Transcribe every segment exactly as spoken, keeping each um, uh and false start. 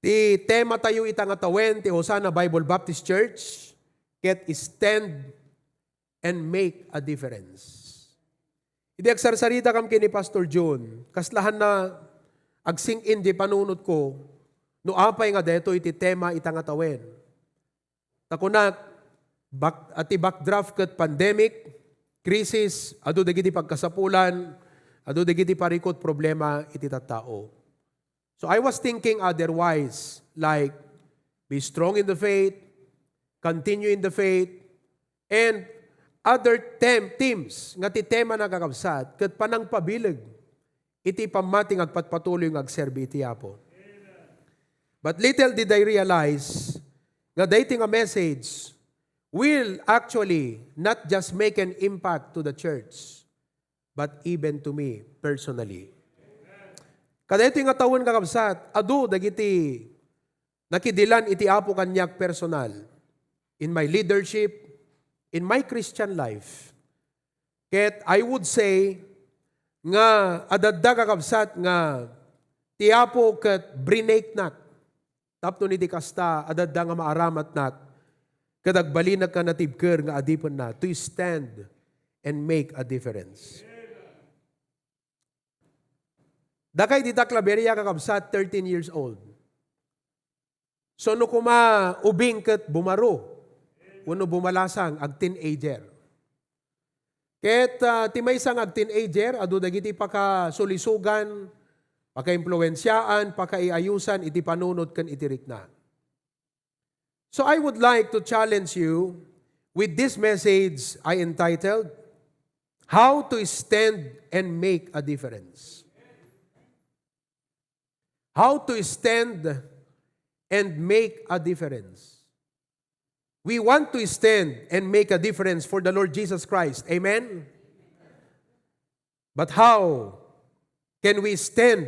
Ti tema tayo ita nga tawen ti Hosanna Bible Baptist Church, ket stand and make a difference. Idi agsarsarita kam ken ni Pastor Jun, kaslahan na agsing-in di panunot ko, no apay nga detoy ti tema ita nga tawen. Ta kunak, back-, a, ti backdraft ket pandemic, crisis, adu dagiti pagkasapulan, adu dagiti parikut problema iti tattao. So I was thinking otherwise, like, be strong in the faith, continue in the faith, and other tem-, themes nga ti tema na kakabsat, ket panangpabileg iti pammati nga agpatpatuloy nga agserbi iti Apo. But little did I realize nga daytoy nga message will actually not just make an impact to the church, but even to me personally. Kadaytoy nga tawen, kakabsat, adu dagiti nakidilan iti Apo kaniak personal, in my leadership, in my Christian life. Ket I would say nga adda, kakabsat, nga ti Apo ket brinaknak. Tapno iti kasta, adda nga maaramatnak, ket agbalinnak nga natibker nga adipenna to stand and make a difference. Dakay dita Claveria, kakabsat, thirteen years old. So, no kuma ubing ket bumaro, wenno bumalasang, ag-teenager. Ket, ah, ti maysa nga ag-teenager, adu dagiti pakasulisugan, pakaimpluensiaan, pakaiayusan iti panunot ken iti rikna. So I would like to challenge you with this message I entitled, "How to Stand and Make a Difference." How to stand and make a difference. We want to stand and make a difference for the Lord Jesus Christ. Amen? But how can we stand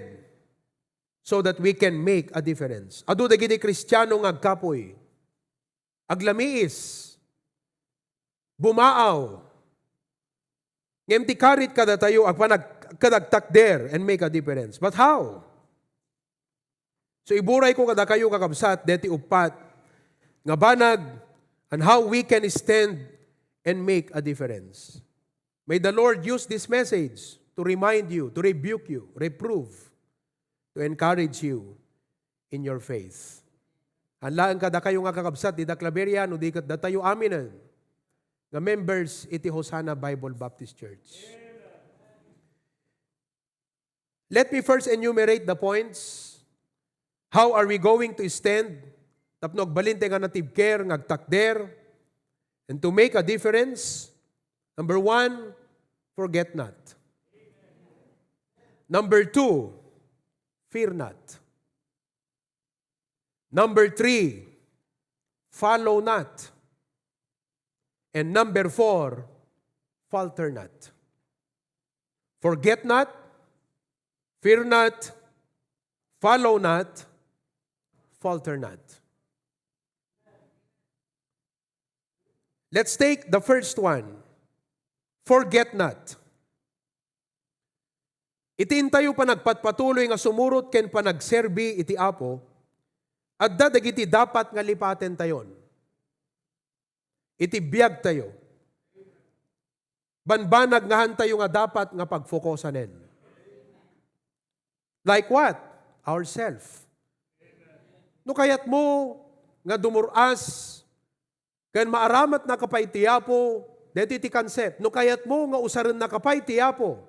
so that we can make a difference? Adu dagiti Kristiano nga agkapuy, aglamiis, bumaaw. Ngem ti karit kadatayo, agpanag-, kad agtakder and make a difference. But how? So, iburayko kadakayo, kakabsat, deti uppat nga banag on how we can stand and make a difference. May the Lord use this message to remind you, to rebuke you, reprove, to encourage you in your faith. Haan laeng kadakayo nga kakabsat, dita Claveria, no di ket datayo aminen nga members iti Hosanna Bible Baptist Church. Let me first enumerate the points. How are we going to stand? Tapno agbalin tayo nga natibker, nga agtakder, and to make a difference. Number one, forget not. Number two, fear not. Number three, follow not. And number four, falter not. Forget not, fear not, follow not, falter not. Let's take the first one. Forget not. Iti intayo panagpatpatuloy nga sumurot ken panagserbi iti Apo, adda dagiti dapat nga lipatentayon iti biagtayo. Banbanag nga haantayo nga dapat nga pagfokusanen. Like what? Ourself. No kayatmo nga dumur-as ken maaramatnaka pay ti Apo, daytoy ti concept. No kayatmo nga usarennaka pay ti Apo,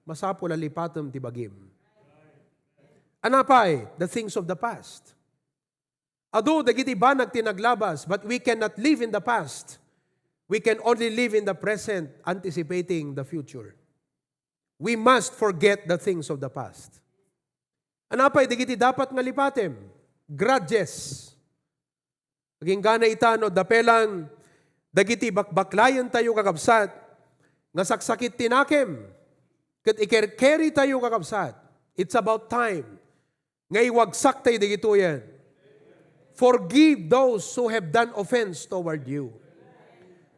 masapul a lipatem ti bagim. Ania pay? The things of the past. Adu dagiti banag ti naglabas, but we cannot live in the past. We can only live in the present, anticipating the future. We must forget the things of the past. Ania pay dagiti dapat nga lipatem? Grudges. Agingga ita no adda pay lang dagiti bakbaklayentayo, kakabsat, nga saksakit ti nakem, ket ikerkeritayo, kakabsat. It's about time nga iwagsaktayo dagitoyen. Forgive those who have done offense toward you.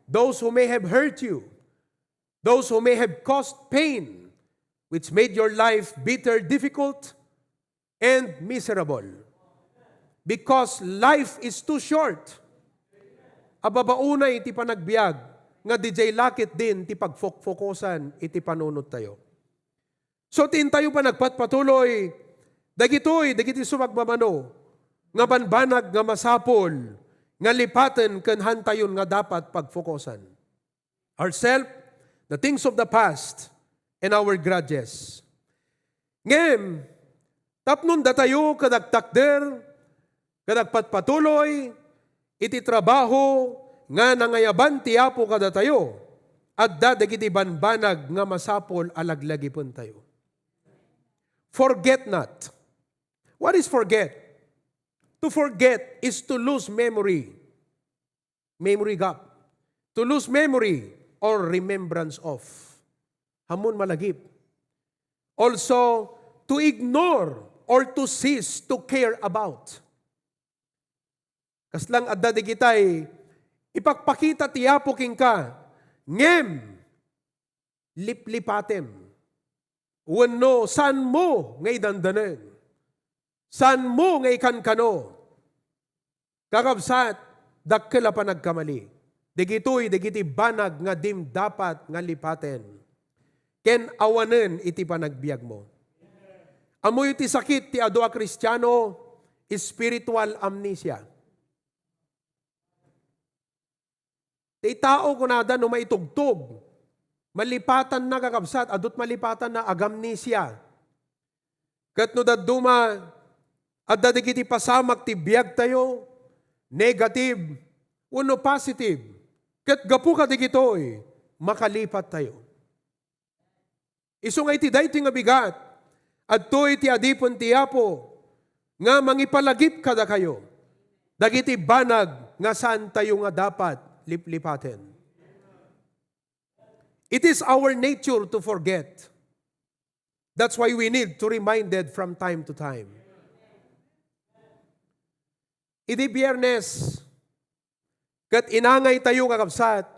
Those who may have hurt you. Those who may have caused pain, which made your life bitter, difficult, and miserable. Because life is too short. Ababaunay ti panagbiag nga didiay lakit din ti pagfokfokosan iti panunottayo. So, ti intayo panagpatpatuloy, dagitoy, dagiti sumagmamano, nga banbanag nga masapul, nga lipaten ken hantayon nga dapat pagfokosan. Ourself, the things of the past, and our grudges. Ngem, tapnon datayo kadagtakder, kadagpatpatuloy, iti trabaho nga nangayaban ti Apo kadatayo, adda dagiti banbanag nga masapul a laglagipentayo. Forget not. What is forget? To forget is to lose memory. Memory gap. To lose memory or remembrance of. Ammon malagip. Also, to ignore or to cease to care about. Kasla nga adda dagitay ipakpakita ti Apo kenka, ngem liplipatem. Wenno, saanmo nga idandanag? Saanmo nga ikankano? Kakabsat, dakkel a panagkamali. Dagitoy dagiti banag nga dim dapat nga lipaten ken awanen iti panagbiagmo. Ammoyo ti sakit ti adu a Kristiano, spiritual amnesia. Ti tao kunada no maitugtog, malipatanna, kakabsat, adut malipatanna, agamnesia. Ket no dadduma, adda dagiti pasamak ti biagtayo, negative wenno positive. Ket gapu kadagitoy, makalipattayo. Isu nga iti daytoy nga bigat, adtoy ti adipen ti Apo nga mangipalagip kadakayo dagiti banag nga saantayo nga dapat liplipaten. It is our nature to forget. That's why we need to reminded from time to time. Idi Biyernes, ket inangaytayo, kakabsat,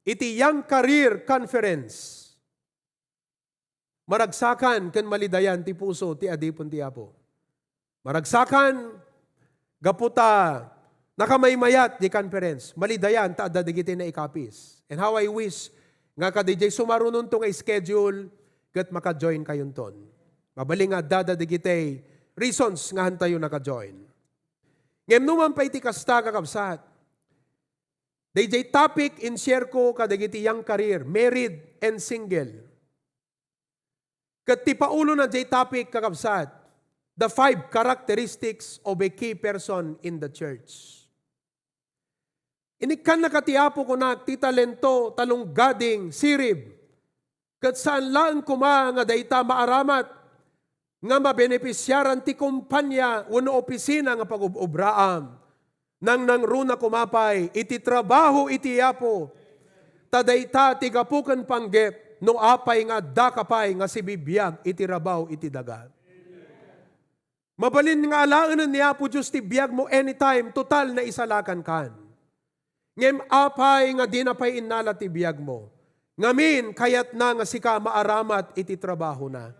iti Young Career Conference. Maragsakan ken malidayan ti puso ti adipen ti Apo. Maragsakan, gapu ta nakamaymayat di conference. Malidayan ta adda dagiti naikapis. And how I wish nga kadidiay sumarunonto nga schedule ket maka-join kayonton. Mabalin nga adda dagiti reasons nga hantayo naka-join. Ngem numan pay ti kasta, kakabsat, daydiay topic in-share ko kadagiti Young Career, married and single. Ket ti paulona jay topic, kakabsat, the five characteristics of a key person in the church. Inikkanna ka ti Apo, kunak, ti talento, talunggading, sirib. Ket saan laeng koma nga dayta maaramat nga mabenepisiaran ti kompania wenno opisina nga pagub-obraam. Nangnangruna koma pay iti trabaho iti Apo. Ta dayta ti gapu ken panggep no apay nga addaka pay nga sibibiag iti rabaw iti daga. Mabalin nga alaenen ni Apo Dios ti biagmo anytime, total naisalakankan. Ngem apay nga dina pay innala ti biagmo? Ngamin, kayatna nga sika maaramat iti trabahona.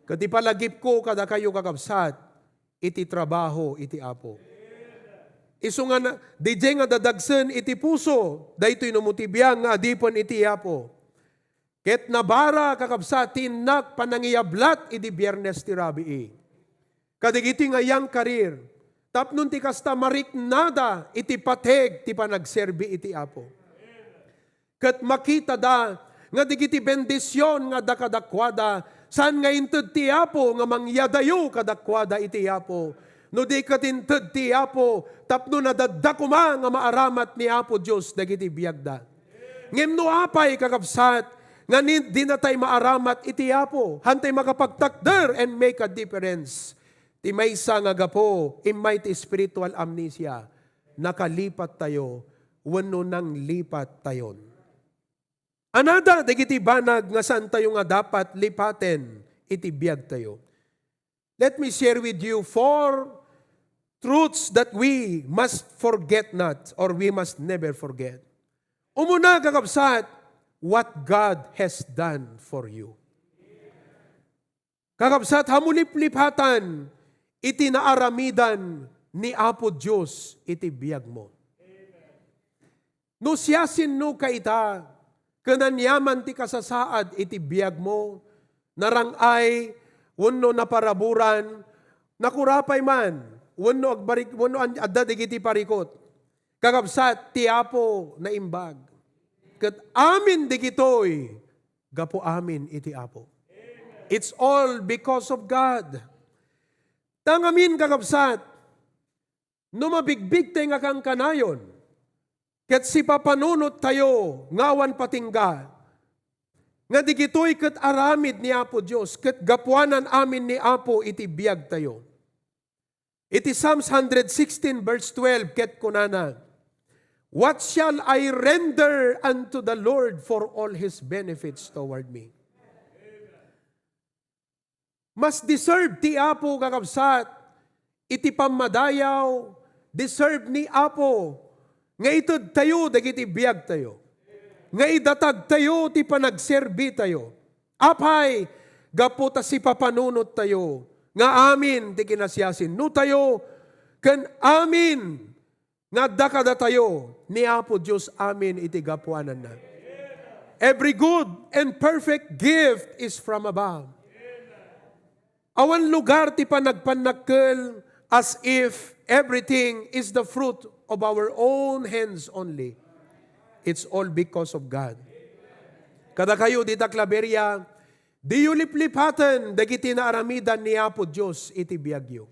Ket ipalagipko kadakayo, kakabsat, iti trabaho iti Apo. Isu nga na, didiay nga dadagsen iti puso, daytoy no mo ti biag nga adipen iti Apo. Ket nabara, kakabsat, ti innak panangiyablat idi Biernes ti rabii. Kadagiti nga Young Career, tapno ti kasta mariknada iti pateg ti panagserbi iti Apo. Ket makitada nga dagiti bendision nga adda kadakuada, saan nga inted ti Apo nga mangyadayo kadakuada iti Apo. No di ket inted ti Apo, tapno nadadda koma nga maaramat ni Apo Dios dagiti biagda. Ngem no apay, kakabsat, nga ni-, dinatay maaramat iti Apo, hantay makapagtakder and make a difference. Ti maysa nga gapu, immay ti spiritual amnesia, nakalipattayo wenno nanglipattayon. Anada dagiti banag nga saantayo nga dapat lipaten iti biagtayo. Let me share with you four truths that we must forget not or we must never forget. Umuna, kakabsat, what God has done for you. Kakabsat, hamuliplipatan iti naaramidan ni Apo Dios iti biagmo. No siasinoka ita, ken aniaman ti kasasaad iti biagmo, narang-ay, wenno naparaburan, nakurapay man, wenno agbarik-, wenno an-, adda dagiti parikut. Kakabsat, ti Apo naimbag. Ket amin digitoy, gapu amin iti Apo. It's all because of God. Ta ngamin, kakabsat, no mabigbigtay nga kankanayon, ket sipapanunottayo nga awan patingga, nga digitoy ket aramid ni Apo Dios, ket gapuanan amin ni Apo iti biagtayo. Iti Psalms hundred sixteen verse twelve, ket kunana, "What shall I render unto the Lord for all his benefits toward me?" Mas deserve ti Apo, kakabsat, iti pammadayaw, deserve ni Apo nga itedtayo dagiti biagtayo, nga idatagtayo ti panagserbitayo. Apay, gapu ta sipapanunottayo nga amin ti kinasiasinotayo, ken amin nga adda kadatayo ni Apo Dios amin iti gapuananna. Every good and perfect gift is from above. Awan lugar ti panagpannakkel as if everything is the fruit of our own hands only. It's all because of God. Kadakayo dita Claveria, diyo liplipaten dagiti naaramidan ni Apo Dios iti biagyo.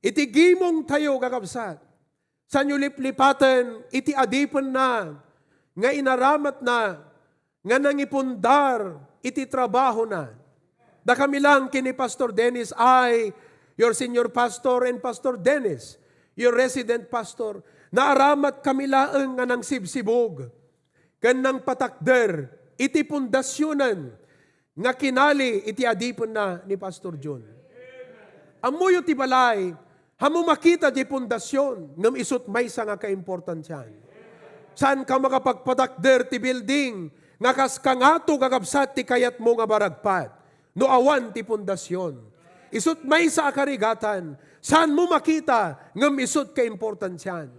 Iti gimongtayo, kakabsat, sanyo liplipaten iti adipenna nga inaramatna nga nangipundar iti trabahona. Dakami lang ken ni Pastor Dennis, I, your senior pastor, and Pastor Dennis, your resident pastor, naaramat kami laeng nga nangsibsibug ken nangpatakder iti pundasionen nga kinali iti adipenna ni Pastor John. Ammoyo ti balay, ammo makita ti pundasion, ngem isut maysa nga kaimportantian. Saanka makapagpatakder ti building nga kas kangato, kakabsat, ti kayatmo nga maragpat no awan ti pundasion. Isut maysa a karigatan, saanmo makita, ngem isut kaimportantian.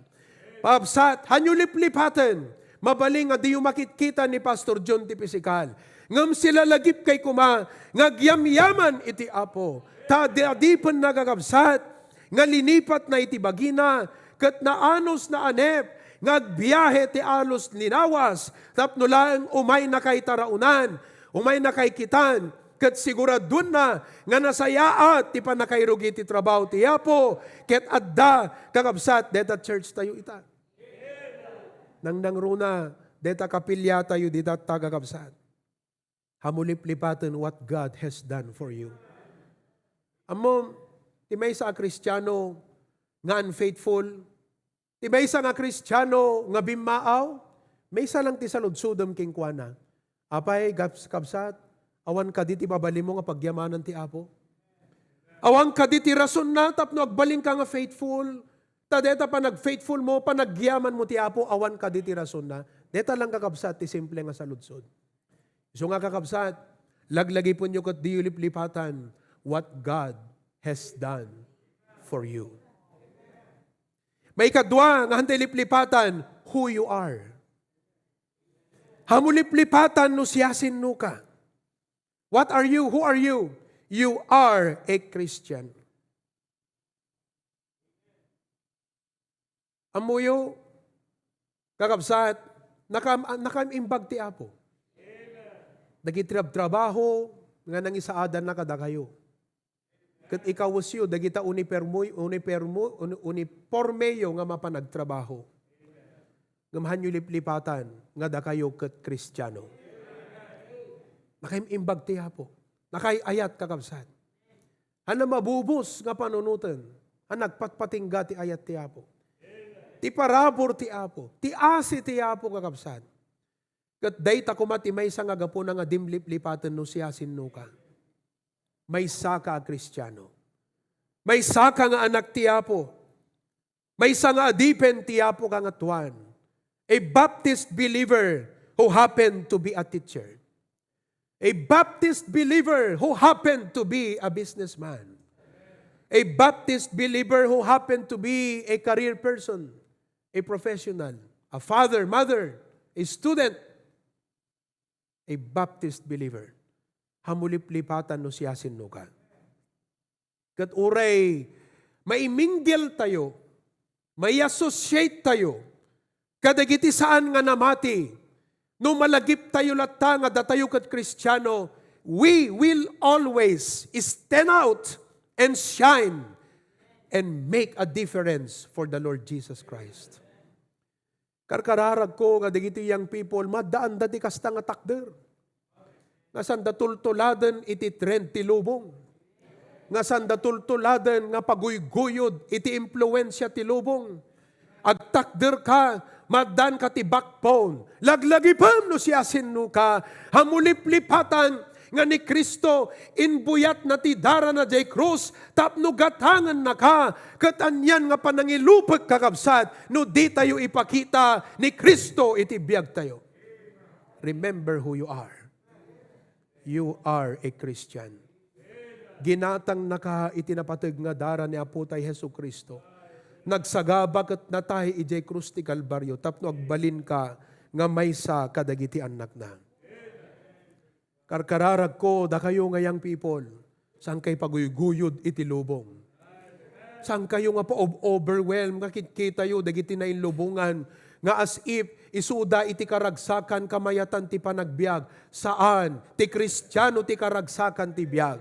Pakabsat, hanyo liplipaten. Mabalin nga diyo makitkita ni Pastor John ti pisikal. Ngem silalagipkay koma nga agyamyaman iti Apo. Ta di adipenna, kakabsat, nga linipatna iti bagina, ket naanus naanep nga agbiahe ti alus linawas tapno laeng umaynakay taraonan, umaynakay kitan, ket siguraduenna nga nasayaat ti pannakairugi ti trabaho ti Apo, ket adda, kakabsat, deta church tayo ita. Nangnangruna, deta kapiliatayo dita, kakabsat. Ammo liplipaten what God has done for you. Ammo, ti maysa a Kristiano nga unfaithful, ti maysa nga Kristiano nga bimmaaw, maysa lang ti saludsodem kenkuana. Apay, gabs-, kabsat, awan kadi ti mabalinmo nga pagyamanan ti Apo? Awan kadi ti rasonna tapno agbalinka nga faithful? Ta deta panag-faithful mo, panagyaman mo ti Apo, awan kadi ti rasonna? Deta lang, kakabsat, ti simple nga saludsod. Isu nga, kakabsat, laglagipenyo ket diyo liplipatan what God has done for you. Maikadua nga hantay liplipatan, who you are. Ammo liplipatan no siasinoka. What are you? Who are you? You are a Christian. Ammoyo, kakabsat, nakam-, nakaimbag ti Apo. Dagiti trab-, trabaho nga nangisaadanna kadakayo. Ket ikawesyo dagita unipermoy-, unipermo-, uni-, unipormeyo nga mapan agtrabaho. Ngem hanyo liplipatan nga dakayo ket Kristiano. Nakaimbag ti Apo. Nakaay-ayat, kakabsat. Haan a mabubos nga panunoten, a nagpatpatingga ti ayat ti Apo. Ti parabur ti Apo, ti asi ti Apo, kakabsat. Ket dayta koma ti maysa nga gapuna nga dim liplipaten no siasinoka. Maysaka a Kristiano. Maysaka nga anak ti Apo. Maysa nga adipen ti Apo Kangatoan. A Baptist believer who happened to be a teacher. A Baptist believer who happened to be a businessman. A Baptist believer who happened to be a career person, a professional, a father, mother, a student, a Baptist believer. Hamuliplipatan no siasinoka. Ket uray maiminggiltayo, mai-associatetayo kadagiti saan nga namati, no malagiptayo latta nga datayo ket Kristiano, we will always stand out and shine and make a difference for the Lord Jesus Christ. Karkararagko nga dagiti young people, maddaanda ti kasta nga takder. Nga sanda tultuladen iti trend ti lubong. Nga sanda tultuladen nga paguyguyod iti impluensia ti lubong. Agtakderka, maddanka ti backbone. Laglagipem no siasinoka, hamuliplipatan nga ni Cristo, inbuyatna ti darana diay krus tapno gatangennaka, ket anian nga panangilupek, kakabsat, no ditayo ipakita ni Cristo iti biagtayo. Remember who you are. You are a Christian. Ginatangnaka iti napateg nga dara ni Apotay Jesu-Cristo. Nagsagaba ket natay idiay krus ti Kalbario tapno agbalinka nga maysa kadagiti annakna. Karkararagko, dakayo nga young people, saankay paguyguyod iti lubong. Saan kayo nga pa-overwhelm nga kitkitayo dagiti nainlubongan nga as if isuda iti karagsakan kamayatan ti panagbiag? Saan. Ti Kristiano ti karagsakan ti biag.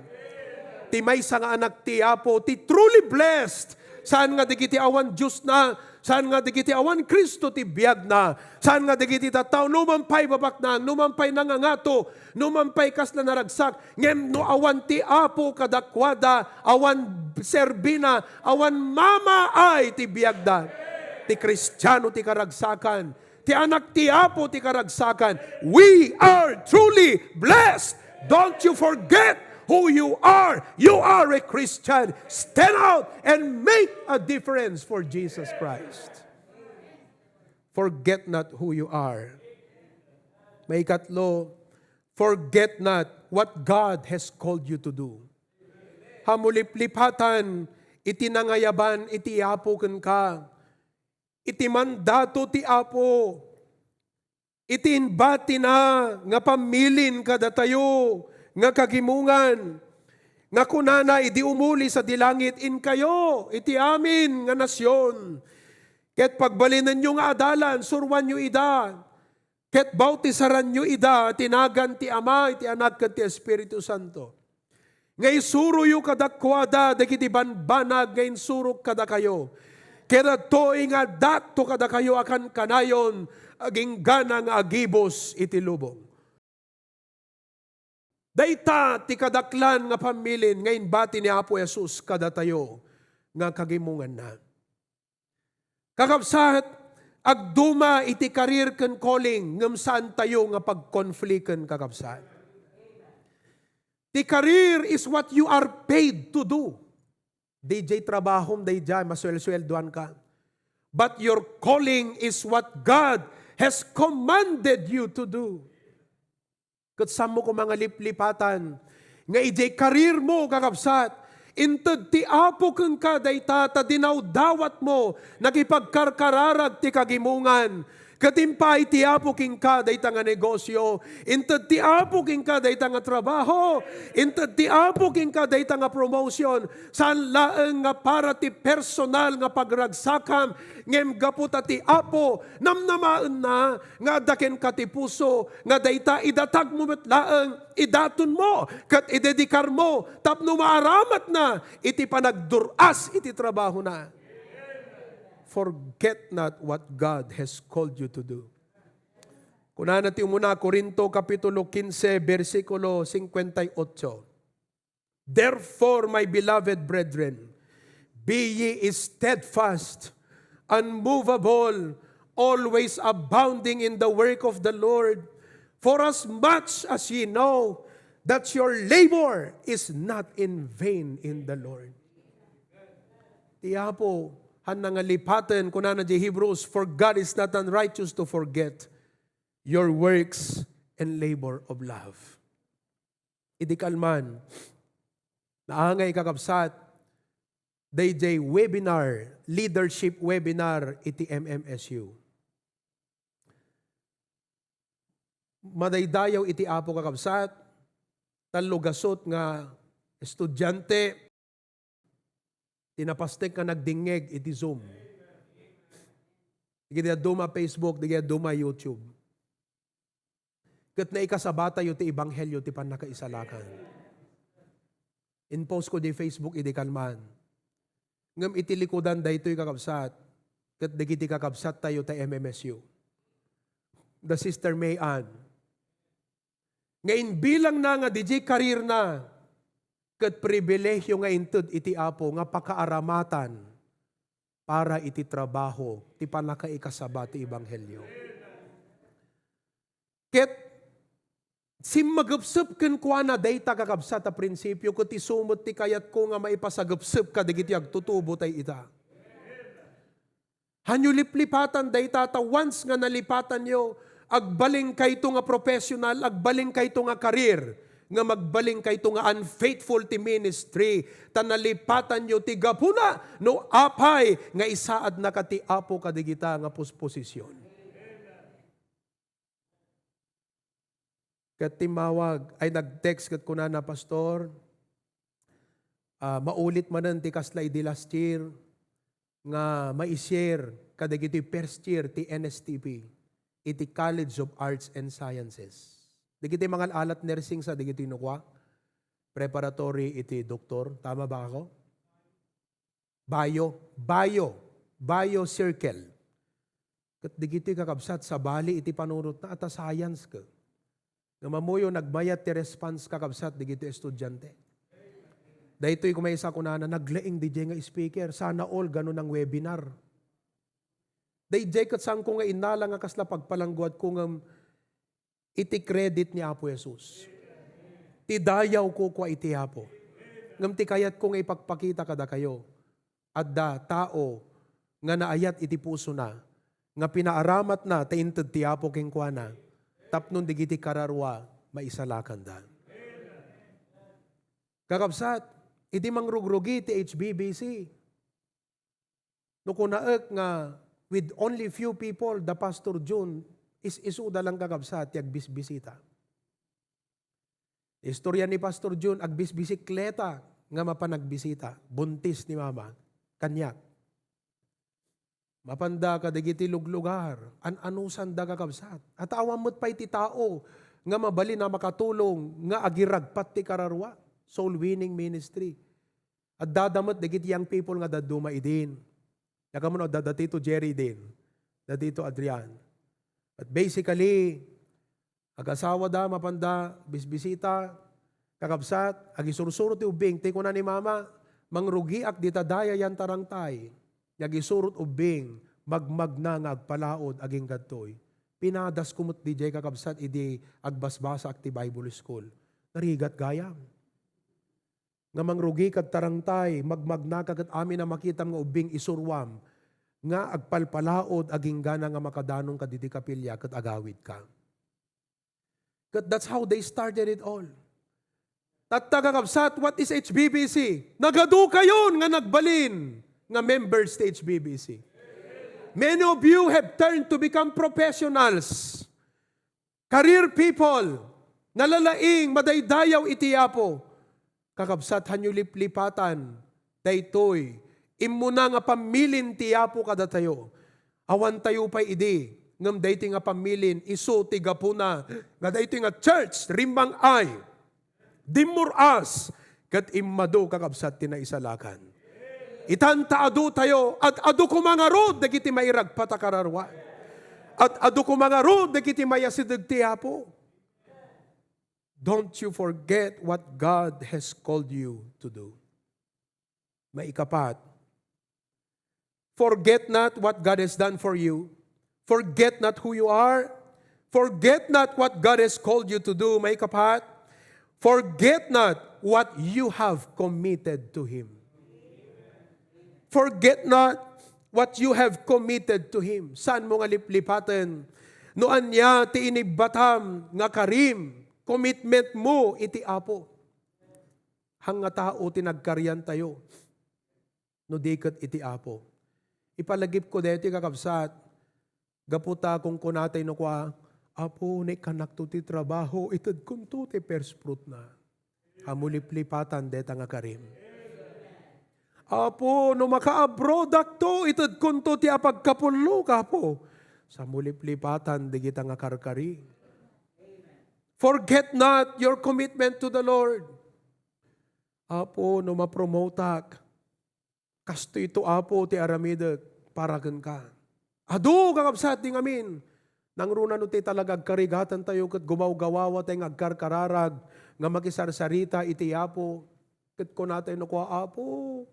Ti maysa nga anak ti Apo, ti truly blessed. Saan nga dagiti awan Diosna, saan nga dagiti awan Cristo ti biagna, saan nga dagiti tattao, numan pay babaknang, numan pay nangangato, numan pay kasla naragsak, ngem no awan ti Apo kadakuada, awan serbina, awan mamaay ti biagda. Ti Kristiano ti karagsakan, ti anak ti Apo ti karagsakan. We are truly blessed. Don't you forget who you are. You are a Christian. Stand out and make a difference for Jesus Christ. Forget not who you are. Maikatlo, forget not what God has called you to do. Hamuliplipatan iti nangayaban iti Apo kenka, iti mandato ti Apo, iti inbatina nga pammilin kadatayo nga kagimongan, nga kunana idi umuli sadi langit, "Inkayo iti amin nga nasion, ket pagbalinenyo nga adalan, suroanyo ida, ket bautisaranyo ida ti nagan ti Ama, iti Anak, ken ti Espiritu Santo." Nga isuroyo kadakuada dagiti banbanag nga insurok kadakayo. Ket adtoy nga addato kadakayo a kankanayon, agingga nga agibus iti lubong. Dayta ti kadaklan nga pammilin nga inbati ni Apo Jesus kadatayo nga kagimonganna. Kakabsat, agduma iti career ken calling, ngem saantayo nga pagkonfliken, kakabsat. The career is what you are paid to do. D J trabahom daydiay, masuelsueldoanka. But your calling is what God has commanded you to do. Ket saanmo koma nga liplipatan nga idiay career mo, kakabsat, inted ti Apo kenka dayta ta dinawdawatmo, nakipagkarkararag ti kagimongan. Ket impay ti Apo kenka dayta nga negosyo, inted ti Apo kenka dayta nga trabaho, inted ti Apo kenka dayta nga promotion. Saan laeng nga para ti personal nga pagragsakam, ngem gapu ta ti Apo namnamaenna nga adda kenka ti puso, nga dayta idatagmo met laeng, idatonmo, ket idedikarmo tapno maaramatna iti panagdur-as iti trabahona. Forget not what God has called you to do. Kunana ti umuna Corinto kapitulo kinse, bersikulo singkuenta y otso, "Therefore, my beloved brethren, be ye steadfast, unmovable, always abounding in the work of the Lord, for as much as ye know that your labor is not in vain in the Lord." Ti Apo, han nangalipaten, kunana di Hebrews, "For God is not unrighteous to forget your works and labor of love." Idi kalman, naangay, kakabsat, dayjay webinar, leadership webinar iti M M S U. Madaydayaw iti Apo, kakabsat, tallo gasut nga estudiante ti napastek nga nagdingngeg iti Zoom. Dagiti dadduma Facebook, dagiti dadduma YouTube. Ket naikasabatayo ti ebanghelio ti pannakaisalakan. In-post ko di Facebook idi kalman. Ngem iti likudan daytoy, kakabsat, ket dagiti kakabsattayo ta M M S U, da Sister May Ann, nga imbilangna nga didiay karirna ket pribilehiyo nga inted iti Apo nga pakaaramatan para iti trabaho ti pannakaikasaba ti ebanghelio. Ket simmagepsep kenkuana dayta, kakabsat, a prinsipio, ket isu met ti kayatko nga maipasagepsep kadagiti agtutubo tay ita. Hanyo liplipatan dayta, ta once nga nalipatanyo, agbalin kayto nga professional, agbalin kayto nga career, nga magbalin kayto nga unfaithful ti ministry, ta nalipatanyo ti gapuna no apay nga isaadna ka ti Apo kadigita nga pusposisyon. Ket timmawag, ay, nag-text ket kunana, "Pastor, ah, maulit manen ti kasla idi last year nga mai-share kadagiti first year ti N S T P iti College of Arts and Sciences." Dagiti mangal-alat nursing sa dagiti nukua, preparatory iti doktor. Tama ba ako? Bio, bio, bio circle. Ket dagiti kakabsat, sabali iti panunotna, ata science ket. Nga mamuyo, nagmayat ti response, kakabsat, dagiti estudiante. Daytoy koma isa kunana, "Naglaing didiay nga speaker, sana all ganun ang webinar." Daydiay ket saanko nga innala nga kasla pagpalangguadko ngem iti credit ni Apo Jesus. Ti dayaw kukua iti Apo. Ngem ti kayatko nga ipakpakita kadakayo, adda tao nga naayat iti pusona nga pinaaramatna ta inted ti Apo kenkuana tapno dagiti kararua maisalakanda. Kakabsat, idi mangrugrugi ti H B B C, no kunaek nga with only few people, da Pastor Jun, is-isuda lang, kakabsat, ti agbisbisita. Istorya ni Pastor Jun, agbisbisikleta nga mapan agbisita. Buntis ni mama. Kaniak. Mapanda kadagiti luglugar, an-anusanda, kakabsat. At awan met pay ti tao nga mabalin a makatulong nga agiragpat ti kararua. Soul winning ministry. Addada met dagiti young people nga dadduma idin. Yakamon, addada Tito Jerry idin. Da Tito Adrian. But basically, agasawada, mapanda bisbisita, kakabsat, agisursurot ti ubbing. Ti kuna ni mama, "Mangrugiak dita daya yan tarangtay." Nga agisurot ubbing, magmagna nga agpalaod, agingga daytoy. Pinadasko met didiay, kakabsat, idi agbasbasaak ti Bible school. Narigat gayam. Nga mangrugi kad tarangtay, magmagnaka ket amin a makitam nga ubbing isuruam, nga agpalpalaod, aginggana nga makadanonka didi kapilya ket agawidka. Ket that's how they started it all. Tatta, kakabsat, what is H B B C? Nagadukayon nga nagbalin nga members ti H B B C. Many of you have turned to become professionals. Career people, nalalaing, madaydayaw iti Apo. Kakabsat, hanyo liplipatan daytoy immuna nga pammilin ti Apo kadatayo. Awantayo pay idi, ngem daytoy nga pammilin, isu ti gapuna nga daytoy nga church, Rimbang I, dimmur-as ket immadu, kakabsat, ti naisalakan. Itan ta adutayo, ad-adu koma ngarud dagiti mairagpat a kararua. Ad-adu koma ngarud dagiti maiyasideg ti Apo. Don't you forget what God has called you to do. Maikapat, forget not what God has done for you. Forget not who you are. Forget not what God has called you to do. Maikapat, forget not what you have committed to Him. Forget not what you have committed to Him. Saan mo nga liplipaten no ania ti inibbatam nga karim, commitment mo iti Apo. Haan nga tao ti nagkariantayo. no di ket iti Apo. Ipalagipko daytoy, kakabsat, gapu ta kunkunatay no kua, "Apo, naikkannakto ti trabaho, itedkonto ti first fruit na." Ammom liplipatan dayta nga karim. "Apo, no maka-abroadakto, itedkonto ti apagkapullo, Apo." Ammom liplipatan dagita nga karkari. Forget not your commitment to the Lord. "Apo, no mapromotak, kastoyto, Apo, ti aramidek para kenka." Adu, kakabsat, di ngamin. Nangruna no ti talaga agkarigatantayo ket gumawgawawatay nga agkarkararag nga makisarsarita iti Apo. Ket kunatayo no kua, "Apo,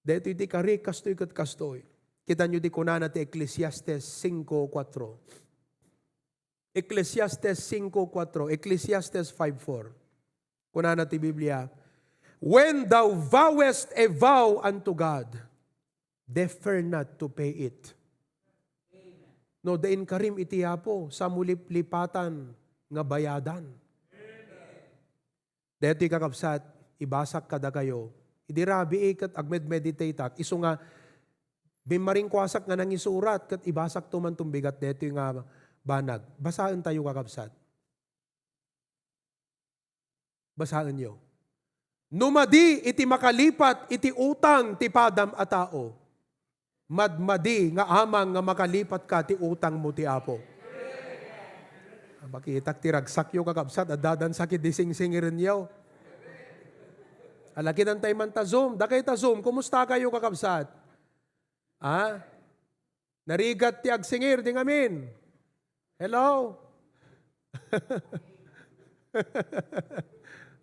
daytoy ti karik, kastoy ket kastoy." Kitanyo ti kunana ti Eclesiastes cinco cuatro. Eclesiastes cinco cuatro, Ecclesiastes five four. Kunana ti Biblia, "When thou vowest a vow unto God, defer not to pay it." No, da inkarim iti Apo, sa muliplipatan nga bayadan. Daytoy, kakabsat, ibasak kadakayo. Idi rabii ket agmedmeditateak, isu nga bimmaringkuasak nga nangisurat ket ibasakto man tumbigat daytoy nga banag. Basaentayo, kakabsat. Basaenyo. "No madi iti makalipat iti utang ti padam a tao, madmadi nga amang nga makalipatka ti utangmo ti Apo." Makitak ti ragsakyo, kakabsat, adda dansa ketdi singsingirenyo. Ala, kitantay man ta Zoom. Dakay ta Zoom, kumusta kayo, kakabsat? Ha? Narigat ti agsingir, di ngamin. Hello?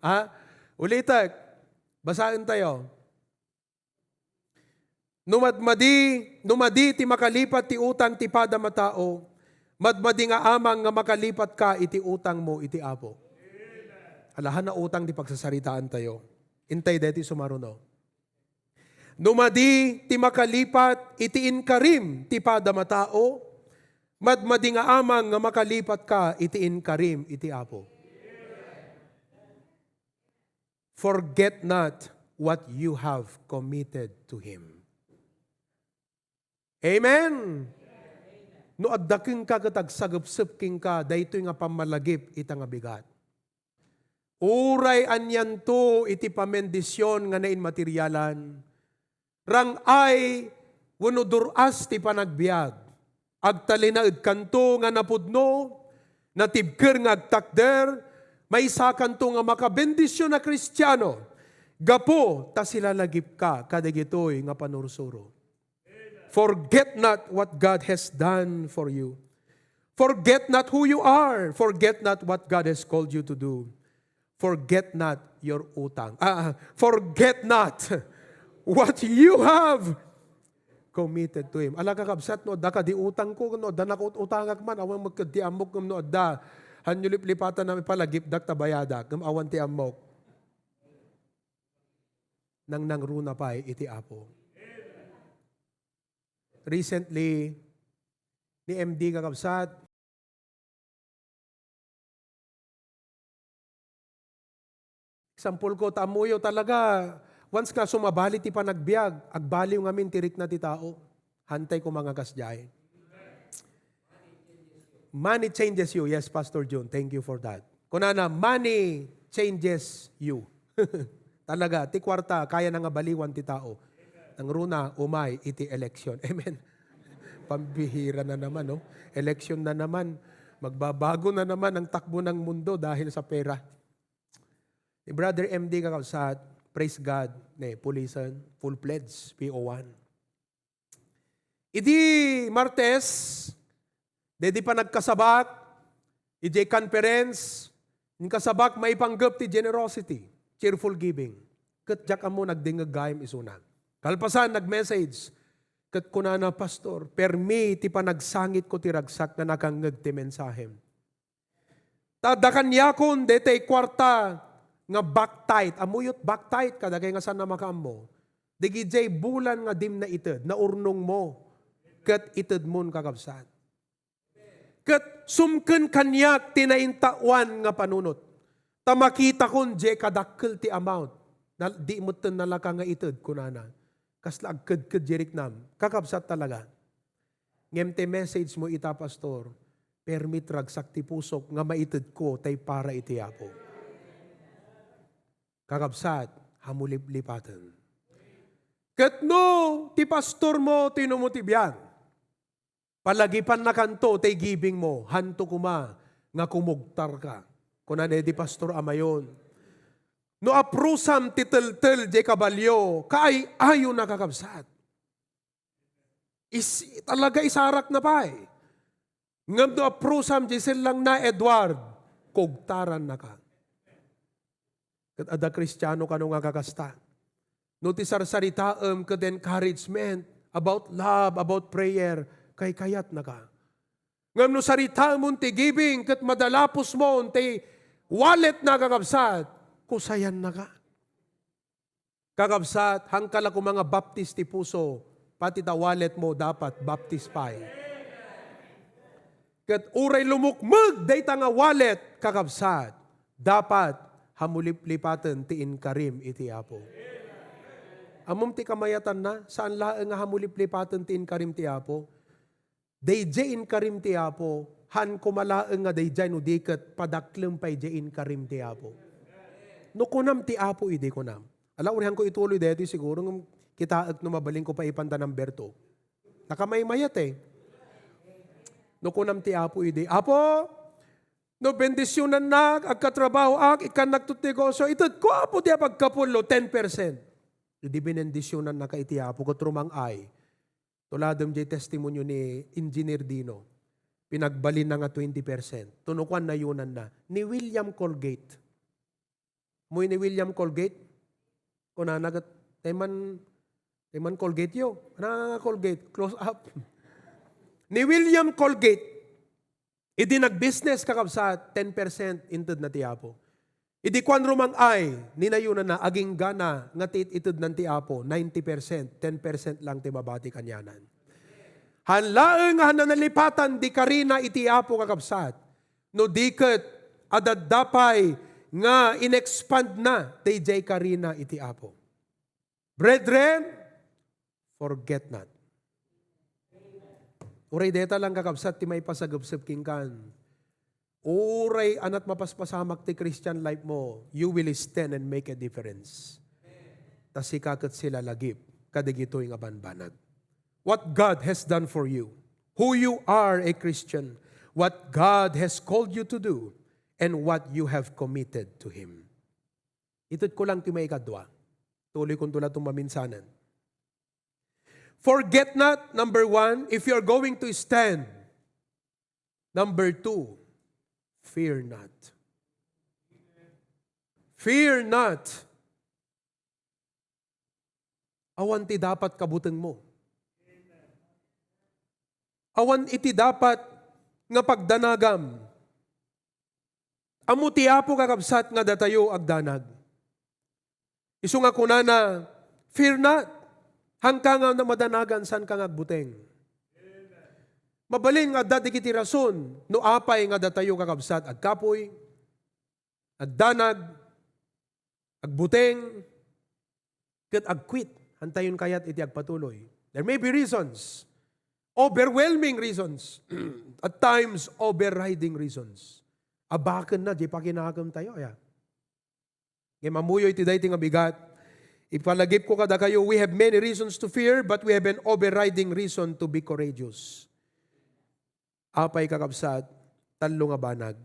Ha? Ulitek. Basaentayo. No madmadi, no madi ti makalipat ti utang ti padam a tao, madmadi nga amang nga makalipatka iti utangmo iti Apo. Alahan a utang ti pagsasaritaantayo. Intay deti sumaruno. No madi ti makalipat iti inkarim ti padam a tao, madmadi nga amang nga makalipatka iti inkarim iti Apo. Forget not what you have committed to Him. Amen. No adda kenka ket agsagepsep kenka daytoy nga pammalagip ita nga bigat. Uray anianto iti pamendisyon nga nainmaterialan, rang-ay wenno dur-as ti panagbiag, agtalinaedkanto nga napudno, natibker nga agtakder, maysakanto nga makabendisyon a Kristiano, gapu ta silalagipka kadagitoy nga panursuro. Forget not what God has done for you. Forget not who you are. Forget not what God has called you to do. Forget not your utang. Ah, forget not what you have committed to Him. Ala, kakabsat, no adda kadi utangko, no adda nakut-utangak man, awan met ketdi ammok, ngem no adda, hanyo liplipatan a ipalagipdak ta bayadak, ngem awan ti ammok. Nangnangruna pay iti Apo. Recently, ni M D, kakabsat, example ko, ta ammoyo talaga, once nga sumabali ti panagbiag, agbaliw ngamin ti rikna ti tao. Hantay koma nga kasdiay. Money changes you. Yes, Pastor Jun, thank you for that. Kunana, "Money changes you." Talaga, ti kuarta, kayana nga baliwan ti tao. Nangruna, umay iti election. Amen. Pambihira na naman, no? Election na naman. Magbabago na naman ang takbo ng mundo dahil sa pera. Ni Brother M D, kakabsat, praise God, ne, pulisan, full-fledged, P O one. Idi Martes, daydi panagkasabak, idiay conference, inkasabak maipanggep ti generosity, cheerful giving. Ket diak ammo nagdingngeg gayam isuna. Kalpasan, nag-message. Ket kunana, "Pastor, permi ti panagsangitko ti ragsak nga nakangngeg ti mensahem." Ta adda kaniakon daytay kuarta nga back tithe. Ammoyo ti back tithe kadagay nga saan a makaammo. Dagidiay bulan nga dim naited, naurnongmo, ket itedmon, kakabsat. Ket sumken kaniak ti naintaoan nga panunot. Ta makitakon diay kadakkel ti amount. Na, di metten nalaka nga ited, kunana. Kasla agkedked diay riknam. Kakabsat talaga. Ngem ti message mo ita, Pastor, permi ti ragsak ti pusok nga maitedko tay para iti Apo. Kakabsat, hamuliplipaten. Ket no ti pastor mo, ti inumo ti biag, palagipannakanto tay giving mo, hanto koma nga kumugtarka. Kuna ni di Pastor Amayon, no aprusam ti teltel diay kabalio, kaay-ayo na, kakabsat. Is, talaga isarak na pay. Ngem no aprusam diay sellangna, Edward, kugtarannaka. Ket adda Kristiano kano nga kakasta. No ti sarsaritaem ket encouragement about love, about prayer, kaykayatnaka. Ngem no saritaemon ti giving ket madalapos mo ti wallet na, kakabsat, kusayannaka. Kakabsat, hangka la koma nga baptis ti puso, pati ta wallet mo dapat baptis pay. Ket uray lumukmeg dayta nga wallet, kakabsat, dapat hamuliplipaten ti inkarim iti Apo. Ammom ti kamayatanna, saan laeng nga hamuliplipaten ti inkarim ti Apo. Daydiay inkarim ti Apo, haan koma laeng nga daydiay no di ket padaklem pay diay inkarim ti Apo. No kunam ti Apo idi, kunam. Ala, urihanko ituloy daytoy, siguro ngem kitaek no mabalinko pay ipanda number two. Nakamaymayat eh. No kunam ti Apo idi, "Apo, no bendisyonannak, agkatrabahoak, ikkannakto ti negosyo, itedko, Apo, ti apagkapullo, ten percent." Idi binendisyonannaka iti Apo, ket rumang-ay. Tuladem diay testimonio ni Engineer Dino. Pinagbalinna nga twenty percent. Tunukuan nayunanna. Ni William Colgate. Ammom ni William Colgate? Kunana ket, "Tay man, tay man Colgate yo." Ana nga Colgate? Close up. Ni William Colgate, idi nagbusiness, kakabsat, ten percent intedna ti Apo. Idi kuan rumang-ay, ni nayunanna, agingga na nga ti it-itednan ti Apo, ninety percent, ten percent lang ti mabati kanianan. Haan laeng nga haan na nalipatan ti karina iti Apo, kakabsat. No di ket, adda pay nga in-expand na daydiay karina iti Apo. Brethren, forget not. Uray dayta lang, kakabsat, ti maipasagepsep kenkan. Uray anat mapaspasamak ti Christian life mo, you will stand and make a difference. Ta sika ket silalagip kadagitoy nga banbanag. What God has done for you, who you are a Christian, what God has called you to do, and what you have committed to Him. Itedko lang ti maikadua. Tuloykonto laeng maminsanen. Forget not, number one, if you're going to stand. Number two, fear not. Fear not. Awan ti dapat kabutengmo. Awan iti dapat nga pagdanagam. Ammo ti Apo, kakabsat, nga datayo agdanag. Isu nga kunana, "Fear not." Haanka nga madanagan, saanka nga agbuteng. Mabalin nga adda dagiti rason no apay nga datayo, kakabsat, agkapuy, agdanag, agbuteng, ket agquit. Haantayon kayat iti agpatuloy. There may be reasons. Overwhelming reasons. At times, overriding reasons. Abaken na, di pakinakemtayo, ya. Ngem ammoyo iti daytoy nga bigat, ipalagipko kadakayo, we have many reasons to fear, but we have an overriding reason to be courageous. Apay, kakabsat, tallo nga banag.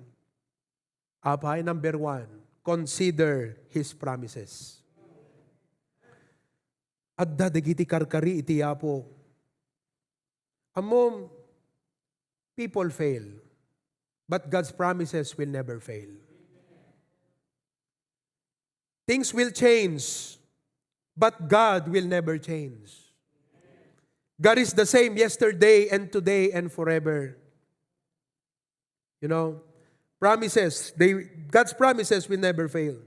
Apay, number one, consider His promises. Adda dagiti karkari iti Apo. Ammom, people fail, but God's promises will never fail. Things will change, but God will never change. God is the same yesterday and today and forever. You know, promises, they, God's promises will never fail.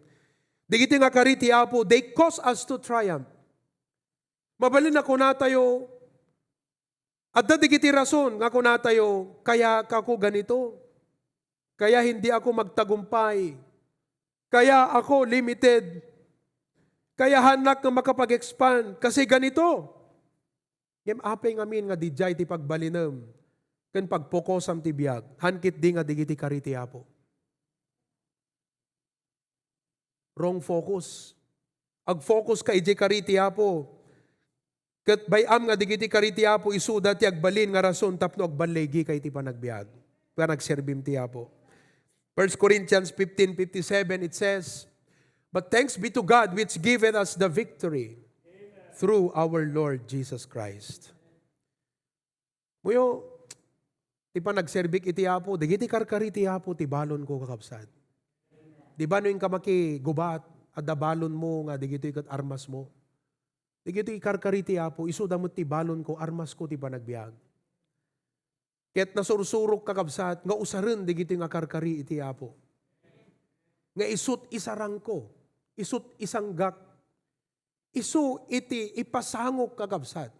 Dagiti nga kari ti Apo, they cause us to triumph. Mabalin a kunatayo, adda dagiti rason nga kunatayo, "Kaya kako ganito. Kaya hindi ako magtagumpay. Kaya ako limited." Kayahannak nga makapag-expand kasi ganito. Ngem apay ngamin nga didiay ti pagbalinem ken pagpokosam ti biag, han ketdi nga dagiti kari ti Apo? Wrong focus. Ag-focus ka idiay kari ti Apo. Ket bay-am nga dagiti kari ti Apo isuda ti agbalin nga rason tapno agballigi ka iti panagbiag, panagserbim ti Apo. First Corinthians fifteen fifty-seven, it says, "But thanks be to God which giveth us the victory through our Lord Jesus Christ." Muyo, ti panagserbik iti Apo, dagiti karkari ti Apo ti balonko, kakabsat. Di ba no inka makigubat, adda balonmo nga dagitoy ket armasmo? Dagitoy karkari ti Apo, isuda met ti balonko, armasko ti panagbiag. Ket nasursurok, kakabsat, nga usaren dagitoy nga karkari iti Apo. Nga isut' isarangko, isut' isanggak, isu iti ipasangok, kakabsat.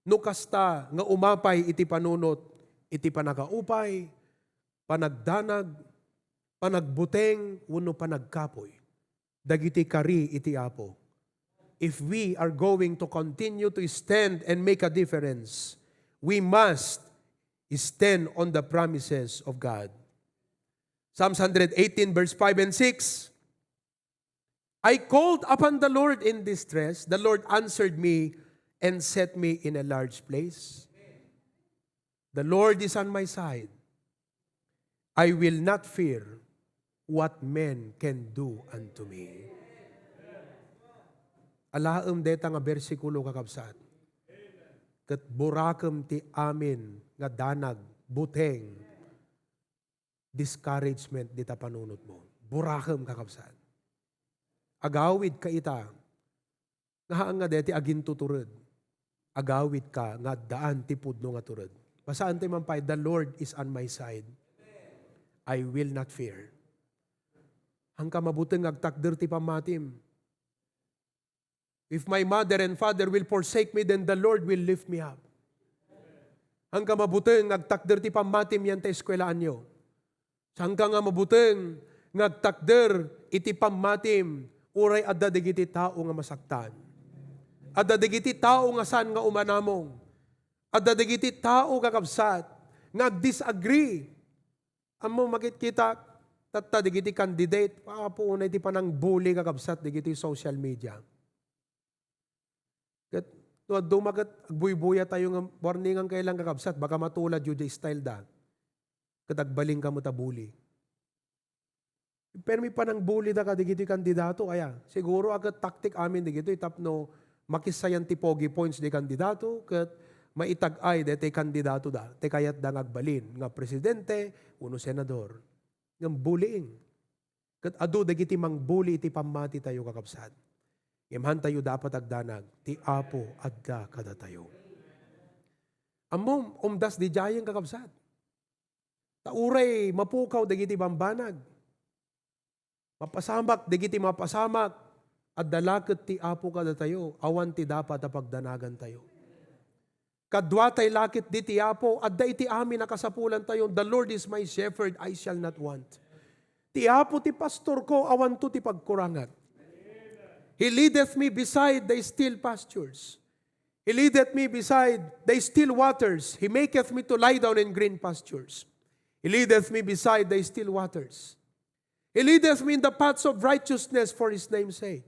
No kasta nga umapay iti panunot, iti panakaupay, panagdanag, panagbuteng, wenno panagkapuy dagiti kari iti Apo. If we are going to continue to stand and make a difference, we must stand on the promises of God. Psalms one hundred eighteen, verse five and six, "I called upon the Lord in distress. The Lord answered me and set me in a large place. The Lord is on my side. I will not fear what men can do unto me." Alaem deta nga bersikulo, kakabsat. Ket burakem ti amin nga danag, buteng, discouragement dita panunotmo. Burakem, kakabsat. Agawid ka ita, nga haan nga deti agintutured. Agawid ka nga addaan ti pudno nga tured. Basaen ti mampay, "The Lord is on my side. I will not fear." Hanka mabuteng nga agtakder ti pammatim. "If my mother and father will forsake me, then the Lord will lift me up." Hanka mabuteng nga agtakder ti pammatim yan ta eskwelaanyo. Saanka nga mabuteng nga agtakder iti pammatim, uray adda dagiti tao nga masaktan. Adda dagiti tao nga saan nga umanamong. Adda dagiti tao, kakabsat, nga agdisagree. Ammo, makitkitak, tatta dagiti candidate, apo unay ti panangbuli, kakabsat, dagiti social media. Ket no adu maket agbuybuya tayo nga warningan kay lang, kakabsat, baka matulad yu di style da. Ket agbalin ka met a bully. Permi panangbuli da kadagiti kandidato, aya. Siguro a ket taktik amin dagitoy tapno makissayan ti pogi points di kandidato ket maitag-ay daytoy kandidato da, ti kayat da nga agbalin nga presidente wenno senador. Ngem bullying. Ket adu dagiti mangbuli iti pammati tayo, kakabsat. Ngem han tayo dapat agdanag, ti Apo adda kadatayo. Ammom, umdas didiayen, kakabsat. Ta uray mapukaw dagiti bambanag. Mapasamak dagiti mapasamak, adda la ket ti Apo kadatayo, awan ti dapat a pagdanagantayo. Kaduatay la ket diti Apo, adda iti amin a kasapulantayo, "The Lord is my shepherd, I shall not want." Ti Apo ti pastorko, awanto ti pagkurangak. He leadeth me beside the still pastures. He leadeth me beside the still waters. He maketh me to lie down in green pastures. He leadeth me beside the still waters. He leadeth me in the paths of righteousness for his name's sake.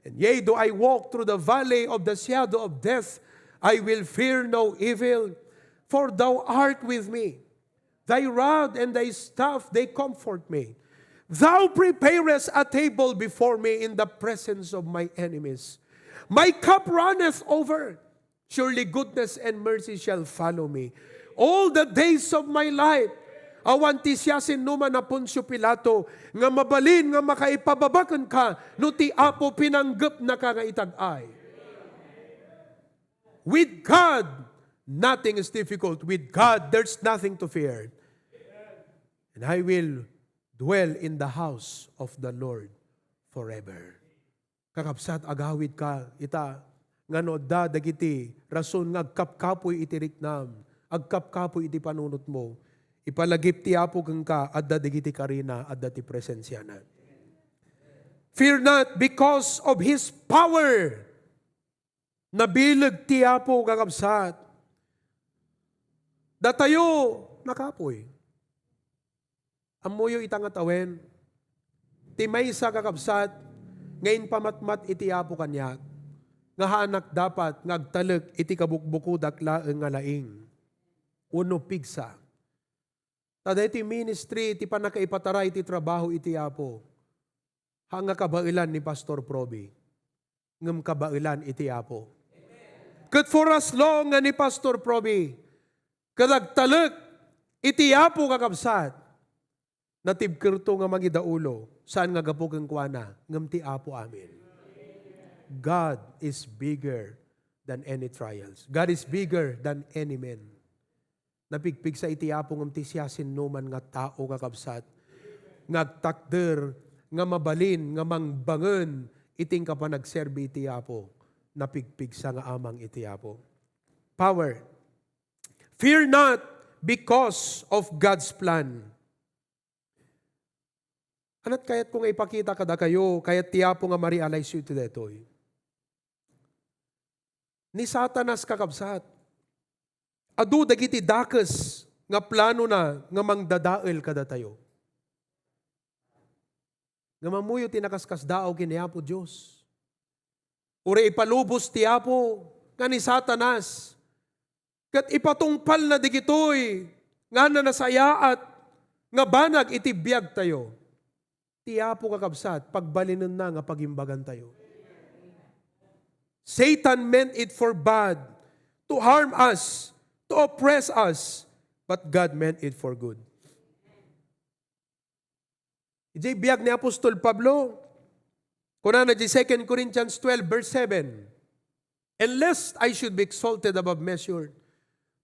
And yea, though I walk through the valley of the shadow of death, I will fear no evil, for thou art with me. Thy rod and thy staff, they comfort me. Thou preparest a table before me in the presence of my enemies. My cup runneth over. Surely goodness and mercy shall follow me all the days of my life. Awan ti siasinoman a Poncio Pilato nga mabalin nga makaipababa kenka no ti Apo pinanggepnaka nga itag-ay. With God, nothing is difficult. With God, there's nothing to fear. And I will dwell in the house of the Lord forever. Kakabsat, agawid ka ita nga no adda dagiti rason nga agkapkapuy iti riknam, agkapkapuy iti panunotmo, ipalagip ti Apo kenka, adda dagiti karina, adda ti presensiana. Fear not because of his power. Nabileg ti Apo, kakabsat. Datayo, nakapoy. Ammoyo ita nga tawen, ti maysa, kakabsat, nga impamatmat iti Apo kaniak, nga haanak dapat nga agtalek iti kabukbukodak laeng nga laing wenno pigsa. Ta daytoy ministry ti pannakaipataray ti trabaho iti Apo. Haan nga kabaelan ni Pastor Proby, ngem kabaelan iti Apo. Ket for as long nga ni Pastor Proby ket agtalek iti Apo, kakabsat, natibkerto nga mangidaulo, saan nga gapu kenkuana, ngem ti Apo amin. God is bigger than any trials. God is bigger than any man. Napigpigsa iti Apo ngem ti siasinoman nga tao, kakabsat, nga agtakder, nga mabalin, nga mangbangen iti inka panagserbi iti Apo, napigpigsa nga amang iti Apo. Power. Fear not because of God's plan. Anat kayatko nga ipakita kadakayo, kayat ti Apo nga ma-realize-yo iti daytoy. Ni Satanas, kakabsat, adu dagiti dakes nga planona nga mangdadael kadatayo. Ngem ammoyo ti nakaskasdaaw ken ni Apo Dios. Uray ipalubos ti Apo nga ni Satanas, ket ipatungpalna dagitoy nga nanasayaat nga banag iti biagtayo. Ti Apo, kakabsat, pagbalinenna nga pagimbagantayo. Satan meant it for bad, to harm us, to oppress us, but God meant it for good. Idiay biag ni Apostol Pablo, kunana idiay Second Corinthians twelve, verse seven, "And lest I should be exalted above measure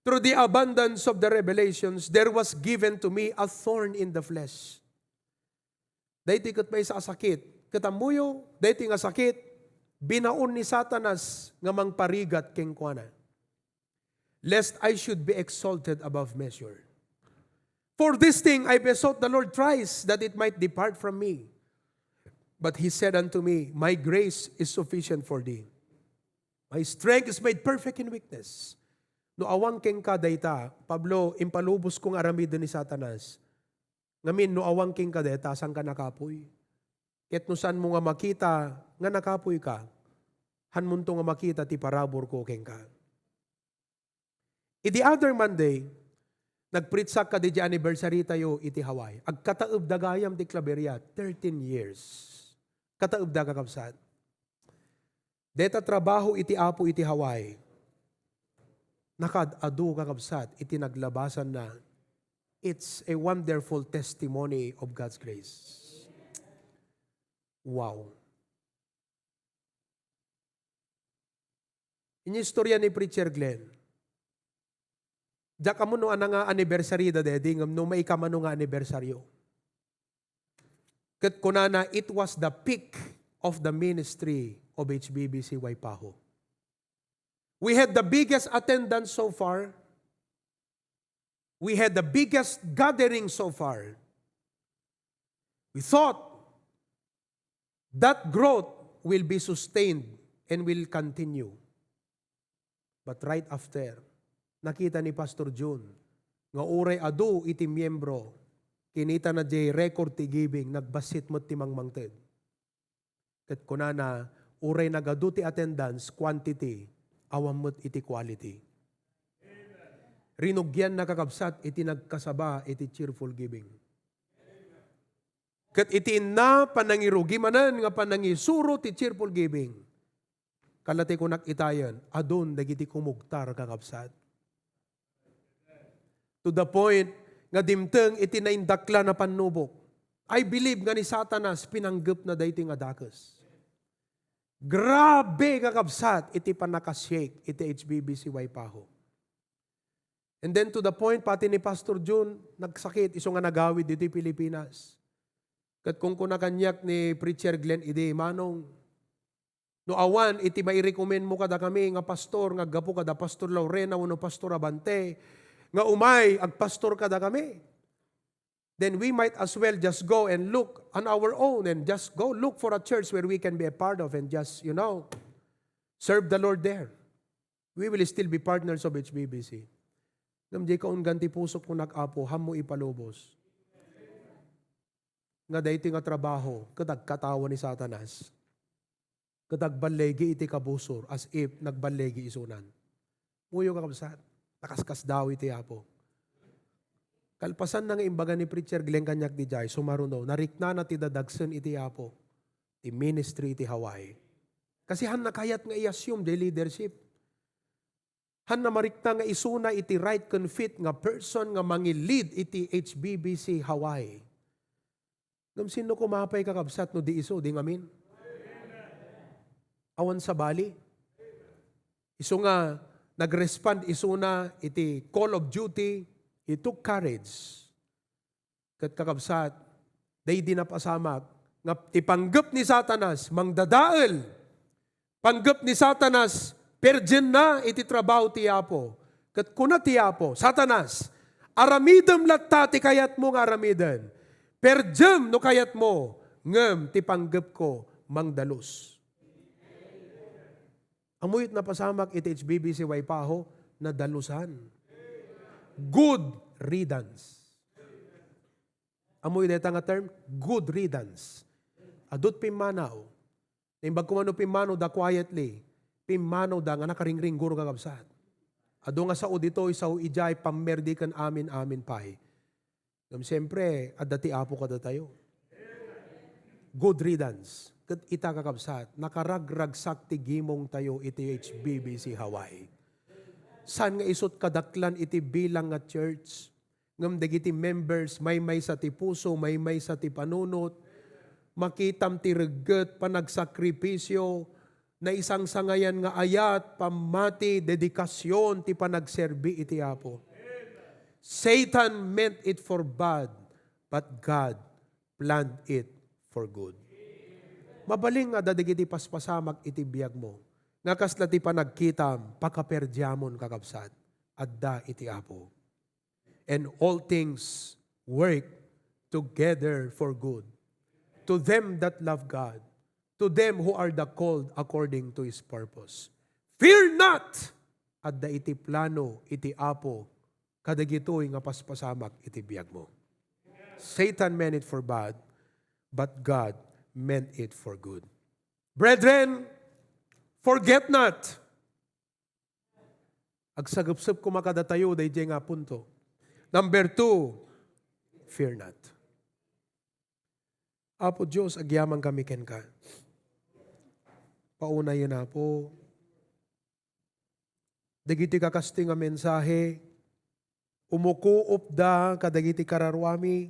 through the abundance of the revelations, there was given to me a thorn in the flesh." Daytoy ket maysa a sakit. Ket ammoyo, daytoy nga sakit, binaon ni Satanas nga mangparigat kenkuana. "Lest I should be exalted above measure. For this thing I besought the Lord thrice, that it might depart from me. But he said unto me, My grace is sufficient for thee. My strength is made perfect in weakness." No awan kenka dayta, Pablo, impalubos ko nga aramiden ni Satanas. Ngamin, no awan kenka dayta, saanka nakapuy? Ket no saanmo nga makita nga nakapuy ka, hanmonto nga makita ti parabur ko kenka. Idi other Monday, nagpreachak kadi diay anniversary tayo iti Hawaii. Agkataebda gayam ti Claveria, thirteen years. Kataebda, kakabsat. Deta trabaho iti Apo iti Hawaii. Nakaad-adu, kakabsat, iti naglabasanna. It's a wonderful testimony of God's grace. Wow. Inistorya ni Preacher Glenn. Diak ammo no ania nga anniversary da dedi, ngem no maika mano nga anniversaryo. Ket kunana, it was the peak of the ministry of H B B C Waipahu. We had the biggest attendance so far. We had the biggest gathering so far. We thought that growth will be sustained and will continue. But right after, nakita ni Pastor Jun nga uray adu iti miyembro, kinitana diay record ti giving, nagbassit met ti mangmangted. Ket kunana, uray nagadu ti attendance, quantity, awan met iti quality. Rinugianna, kakabsat, iti nagkasaba iti cheerful giving. Ket iti inna panangirugi manen nga panangisuro ti cheerful giving, kala ti kunak itayen, adun dagiti kumugtar, kakabsat. To the point nga dimteng iti naindaklan a pannubok. I believe nga ni Satanas pinanggepna daytoy nga dakes. Grabe, kakabsat, iti pannakashake iti H B B C Waipahu. And then to the point, pati ni Pastor Jun, nagsakit, isu nga nagawid ditoy Pilipinas. Ket kunkuna kaniak ni Preacher Glenn idi, "Manong, no awan iti mairekomendmo kadakami nga pastor nga aggapu kada Pastor Laurena wenno Pastor Abante, nga umay agpastor kadakami." then we might as well just go and look on our own and just go look for a church where we can be a part of and just, you know, serve the Lord there. We will still be partners of H B B C. Ngem di kaunggan ti pusok kunak, Apo, hammo ipalubos. Nga daytoy nga trabaho, ket agkatawan ni Satanas. Ket agballigi iti kabusor as if nagballigi isunan. Muyo, kakabsat, nakaskasdaaw iti Apo. Kalpasan na nga imbaga ni Preacher Glenn kaniak dijay, sumaruno, nariknana ti dadagsen iti Apo, ti ministry iti Hawaii. Kasi han nakayat nga i-assume jay leadership. Han namarikna nga isuna iti right ken fit nga person nga mangi-lead iti H B B C Hawaii. Ngem sino koma pay, kakabsat, no di isu, di ngamin? Awan sabali. Isu nga nag-respond isuna iti call of duty, he took courage. Ket, kakabsat, daydi napasamak nga ti panggep ni Satanas mangdadael. Panggep ni Satanas, perdienna iti trabaho ti Apo. Ket kuna ti Apo, "Satanas, aramidem latta ti kayatmo nga aramiden. Perdiem no kayatmo, ngem ti panggepko mangdalus." Ammok napasamak iti H B B C Waipahu, nadalusan. Good riddance. Ammok dayta nga term, good riddance. Adut pimmanaw. Naimbag koma no pimmanawda quietly, pimmanawda nga nakaringringgor, kakabsat. Adu nga sao ditoy, sao idiay, pammerdi ken amin-amin pay. Ngem siempre, adda ti Apo kadatayo. Good riddance. Ket ita, kakabsat, nakaragragsak ti gimongtayo iti H B B C Hawaii. Saan nga isut' kadaklan iti bilang nga church, ngem dagiti members, maymaysa ti puso, maymaysa ti panunot, makitam ti regget, panagsakripisio, naisangsangayan nga ayat, pammati, dedikasion ti panagserbi iti Apo. Satan meant it for bad, but God planned it for good. Mabalin nga adda dagiti paspasamak iti biagmo nga kasla ti panagkitam, pakaperdiamon, kakabsat, adda iti Apo. And all things work together for good to them that love God, to them who are the called according to His purpose. Fear not! Adda iti plano iti Apo kadagitoy nga paspasamak iti biagmo. Satan meant it for bad, but God meant it for good. Brethren, forget not. Agsagepsep koma kadatayo daydiay nga punto. Number two, fear not. Apo Dios, agyamankami kenka. Paunayen, Apo, dagiti kakastoy nga mensahe, umukuopda kadagiti kararuami,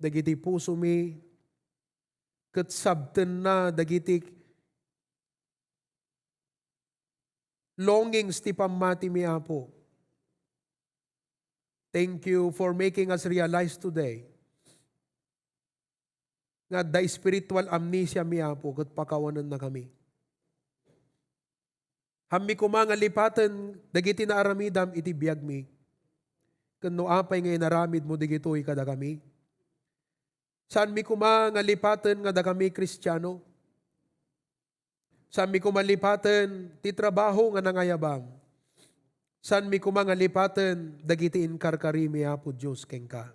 dagiti pusomi, ket sabtenna dagiti longings ti pammatimi, Apo. Thank you for making us realize today nga adda spiritual amnesia mi, Apo, ket pakawanennakami. Hammi koma nga lipaten dagiti naaramidam iti biagmi, ken no apay nga inaramidmo dagitoy kadakami. Saanmi koma nga lipaten nga dakami Kristiano. Saanmi koma lipaten ti trabaho nga nangayabam. Saanmi koma nga lipaten dagiti inkarkarimi, Apo Dios, kenka.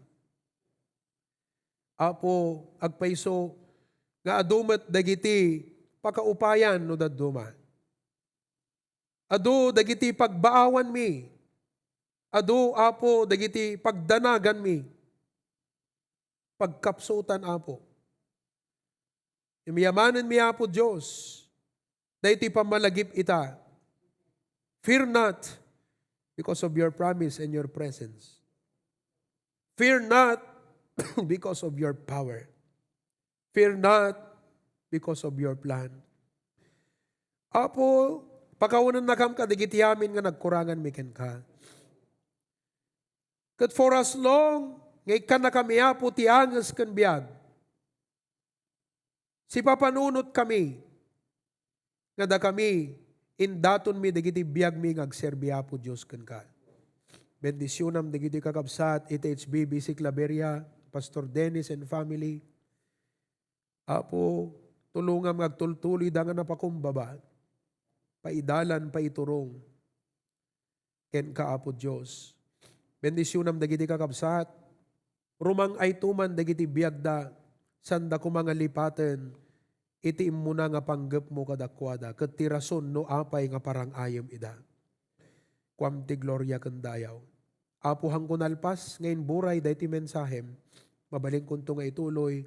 Apo, agpayso nga adu met dagiti pakaupayan no dadduma. Adu dagiti pagbaawanmi. Adu, Apo, dagiti pagdanaganmi. Pagkapsutan, Apo. Imiyamanenmi, Apo Dios, daytoy pammalagip ita. Fear not because of your promise and your presence. Fear not because of your power. Fear not because of your plan. Apo, pakawanennakam kadagiti amin nga nagkuranganmi kenka. Ket for as long nga ikkannakami, Apo, ti anges ken biag, sipapanunotkami nga dakami, indatonmi dagiti biagmi nga agserbi, Apo Dios, kenka. Bendisionam dagiti kakabsat iti H B B C Claveria. Pastor Dennis and family. Apo, tulongam nga agtultuloyda nga napakumbaba. Paidalan, paiturong kenka, Apo Dios. Bendisionam dagiti kakabsat. Rumang-ayto man dagiti biagda, sanda koma nga lipaten iti immuna nga panggepmo kadakuada, ket ti rason no apay nga parang-ayem ida. Kuam ti gloria ken dayaw. Apo, haanko nalpas nga imburay daytoy mensahem. Mabalinkonto nga ituloy.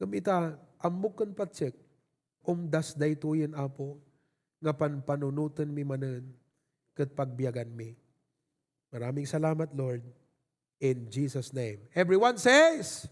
Ngem ita, ammok ken patsek, umdas daytoyen, Apo, nga panpanunotenmi manen ket pagbiaganmi. Maraming salamat, Lord. In Jesus' name. Everyone says,